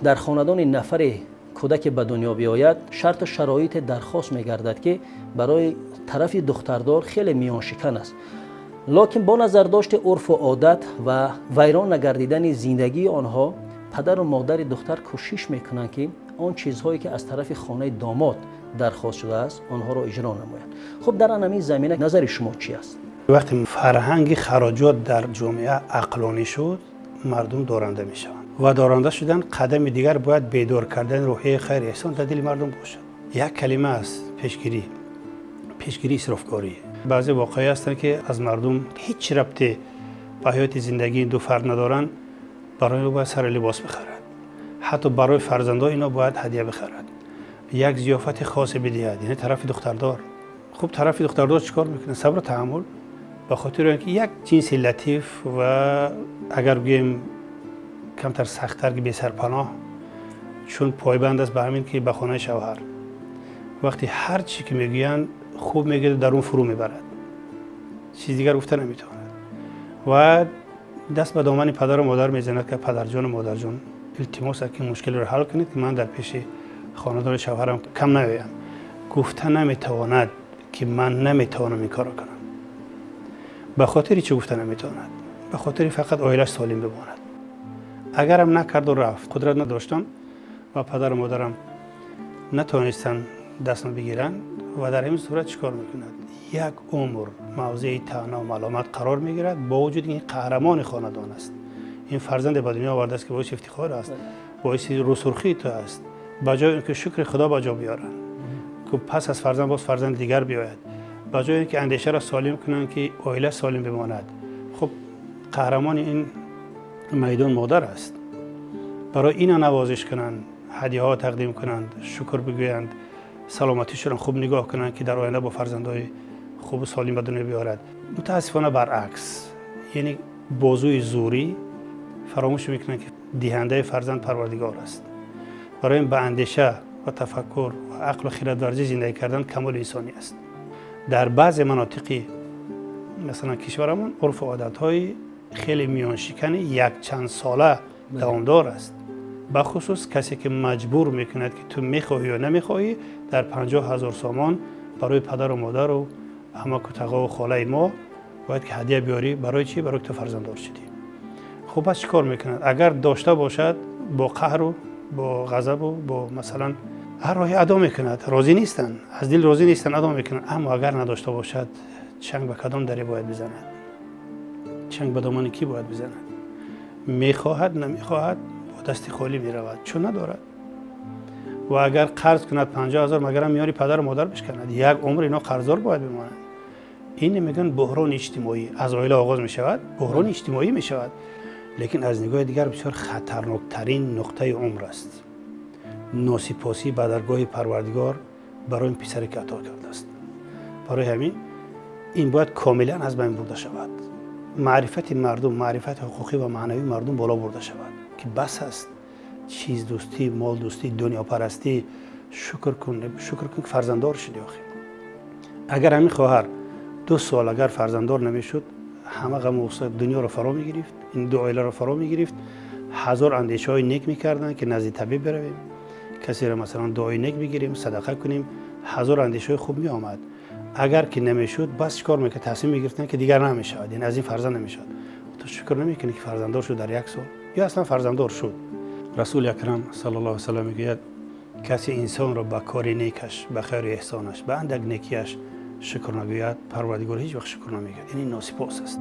Дар хонадони нафаре кӯдаке ба дунё биёяд, шарту шароите дархост мегардад, ки барои тарафи духтардор хеле миёншикан аст. Локин бо назардошти урфу одат ва вайрон нагардидани зиндагии онҳо, падару модари духтар кӯшиш мекунанд, ки он чизҳое, ки аз тарафи хонаи домод дархост шудааст, онҳоро иҷро намоянд. Хуб, дар ҳамин замина назари шумо чӣ аст? Вақте фарҳанги хароҷот дар ҷомеа ақлонӣ шуд, мардум доранда мешаванд ва доранда шудан қадами дигар бояд бедор кардани рӯҳияи хайр эҳсон дар дили мардум бошад. Як калима аст: пешгирӣ. Пешгирии исрофкорӣ. Баъзе воқеаҳое ҳастанд, ки аз мардум ҳеҷ рабте ба ҳаёти зиндагии ду фард надоранд. Барои ӯ бояд сари либос бихарад, ҳатто барои фарзандҳо ино бояд ҳадия бихарад, як зиёфати хосе бидиҳад, яъне тарафи духтардор. Хуб, тарафи духтардор чӣ кор мекунад? Сабру таҳаммул, ба хотири он ки як ҷинси латиф ва агар гӯем камтар сахттар, ки бесарпаноҳ, чун пойбанд аст ба ҳамин ки ба хонаи шавҳар, вақте ҳар чӣ ки мегӯянд, хуб мегирад, дар он фурӯ мебарад, чиз дигар гуфта наметавонад ва даст ба домани падару модар мезанад, ки падарҷону модарҷон, илтимос аст, ки мушкилро ҳал кунед, ки ман дар пеши хонадони шавҳарам кам наоям. Гуфта наметавонад, ки ман наметавонам ин корро кунам. Ба хотири чӣ гуфта наметавонад? Ба хотири фақат оилаш солим бимонад. Агарам накарду рафт, қудрат надоштам ва падару модарам натавонистанд дастма бигиранд, ва дар ҳамин сурат чӣ кор мекунад? Як умр мавзеи таъна маломат қарор мегирад, бо вуҷуди ин қаҳрамони хонадон аст, ин фарзанде ба дунё овардааст, ки боиси ифтихор аст, боиси рӯсурхии ту аст. Ба ҷои он ки шукри худо ба ҷо биёранд, ки пас аз фарзанд боз фарзанди дигар биёяд, ба ҷои он ки андешаро солим кунанд, ки оила солим бимонад. Хуб, қаҳрамони ин майдон модар аст. Барои ина навозиш кунанд, ҳадияҳо тақдим кунанд, шукр бигӯянд, саломатишонро хуб нигоҳ кунанд, ки дар оянда бо фарзандҳои хубу солим ба дунё биёрад. Мутаассифона, баръакс, яъне бозуи зӯрӣ фаромӯш мекунанд, ки диҳандаи фарзанд Парвардигор аст. Барои ин ба андеша ва тафаккур ва ақлу хирадварзӣ зиндагӣ кардан камоли инсонӣ аст. Дар баъзе манотиқи, масалан, кишварамон урфу одатҳои хеле миёншикани якчандсола давомдор аст. Бахусус касе ки маҷбур мекунад, ки ту мехоҳӣ ё намехоҳӣ, дар 50 000 сомон барои падару модару амаку тағову холаи мо бояд ки ҳадия биёрӣ. Барои чӣ? Барои ки ту фарзанддор шудӣ. Хуб, пас чӣ кор мекунад? Агар дошта бошад, бо қаҳру бо ғазабу бо, масалан, ҳар роҳе адо мекунад. Розӣ нестанд, аз дил розӣ нестанд, адо мекунанд. Аммо агар надошта бошад, чанг ба кадом даре бояд бизанад? Чанг ба домани кӣ бояд бизанад? Мехоҳад, намехоҳад, бо дасти холӣ меравад, чун надорад. Ва агар қарз кунад 50 000, магарам миёни падару модар бишканад? Як умр ино қарздор бояд бимонанд. Ин мегӯянд буҳрони иҷтимоӣ. Аз оила оғоз мешавад, буҳрони иҷтимоӣ мешавад. Лекин аз нигоҳи дигар бисёр хатарноктарин нуқтаи умр аст, носипосӣ ба даргоҳи Парвардигор барои ин писаре, ки ато кардааст. Барои ҳамин ин бояд комилан аз байн бурда шавад. Маърифати мардум, маърифати ҳуқуқӣ ва маънавии мардум боло бурда шавад, ки бас аст чиздӯстӣ, молдӯстӣ, дунёпарастӣ. Шукр кун, шукр кун, ки фарзанддор шудӣ. Охир агар ҳамин хоҳар 2 сол агар фарзанддор намешуд, ҳама ғаму ғусса дунёро фаро мегирифт, ин ду оиларо фаро мегирифт. Ҳазор андешаҳои нек мекарданд, ки назди табиб биравем, касеро, масалан, дуои нек бигирем, садақа кунем. Ҳазор андешаҳои хуб меомад. Агар ки намешуд, бас чӣ кор мекард? Тасмим мегирифтанд, ки дигар намешавад, яъне аз ин фарзанд намешавад. Ту шукр намекунӣ, ки фарзанддор шуд дар як сол ё аслан фарзанддор шуд? Расули акрам саллаллоҳу алайҳи васаллам мегӯяд: касе инсонро ба кори некаш, ба хайру эҳсонаш, ба андак некиаш шукр нагӯяд, Парвардигор ҳеҷ вақт шукр намегӯяд. Яъне носипос аст.